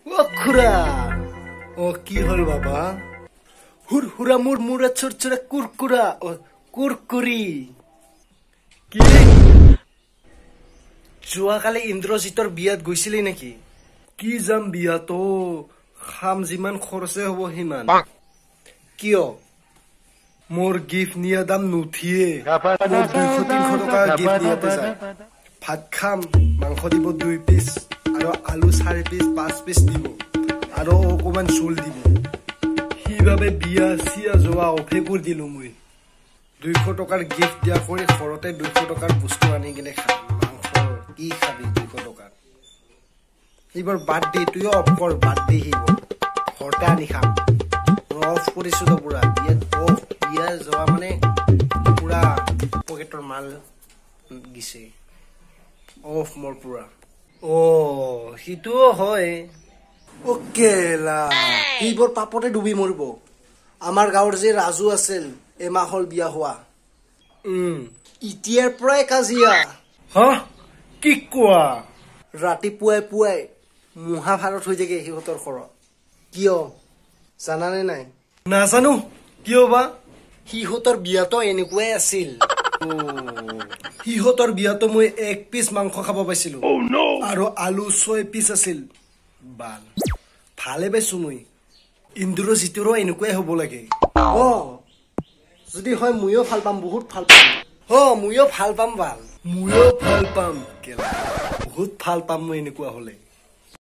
অ খুৰা। অ কি হ'ল বাবা? হুৰ হুৰা মোৰ মূৰে চুৰচুৰে কুৰকুৰা, অ কুৰকুৰি। কি, যোৱাকালি ইন্দ্ৰজিতৰ বিয়াত গৈছিলি নেকি? কি যাম বিয়াত, খাম যিমান খৰচে হ'ব সিমান। কিয়? মোৰ গিফ্ট নিয়া দাম নুঠিয়ে, মোৰ 200-300 টকা গিফ্ট নিয়াতে যায়। ভাত খাম, মাংস দিব 2 পিচ আৰু আলু 4 পিচ 5 পিচ দিব আৰু অকণমান জোল দিব। সেইবাবে বিয়া চিয়া যোৱা অফে কৰি দিলো মই। 200 টকাৰ গিফ্ট দিয়া কৰি ঘৰতে 200 টকাৰ বস্তু আনি কিনে খাম। মাংস কি খাবি 200 টকাৰ? সেইবোৰ বাদ দি, তুইও অফ কৰ, বাদ দি সেইবোৰ, ঘৰতে আনি খাম। মই অফ কৰিছো তো পুৰা বিয়াত অফ। বিয়া যোৱা মানে পুৰা পকেটৰ মাল গিছে, অফ মোৰ পুৰা। অ সেইটোও হয়। অ কেলা, সেইবোৰ পাপতে ডুবি মৰিব। আমাৰ গাঁৱৰ যে ৰাজু আছিল, এমাহ হ'ল বিয়া হোৱা, এতিয়াৰ পৰাই কাজিয়া। হা, কি কোৱা? ৰাতিপুৱাই পুৱাই মহাভাৰত হৈ থাকে সিহঁতৰ ঘৰত। কিয় জানানে নাই? নাজানো, কিয় বা? সিহঁতৰ বিয়াতো এনেকুৱাই আছিল। সিহঁতৰ বিয়াতো মই 1 পিচ মাংস খাব পাইছিলো আৰু আলু 6 পিচ আছিল। বাল, ভালে পাইছো মই। ইন্দ্ৰজিতৰো এনেকুৱাই হ'ব লাগে। অ যদি হয় ময়ো ভাল পাম, বহুত ভাল পাম। অ ময়ো ভাল পাম, বাল ময়ো ভাল পাম, কেলা বহুত ভাল পাম মই এনেকুৱা হলে।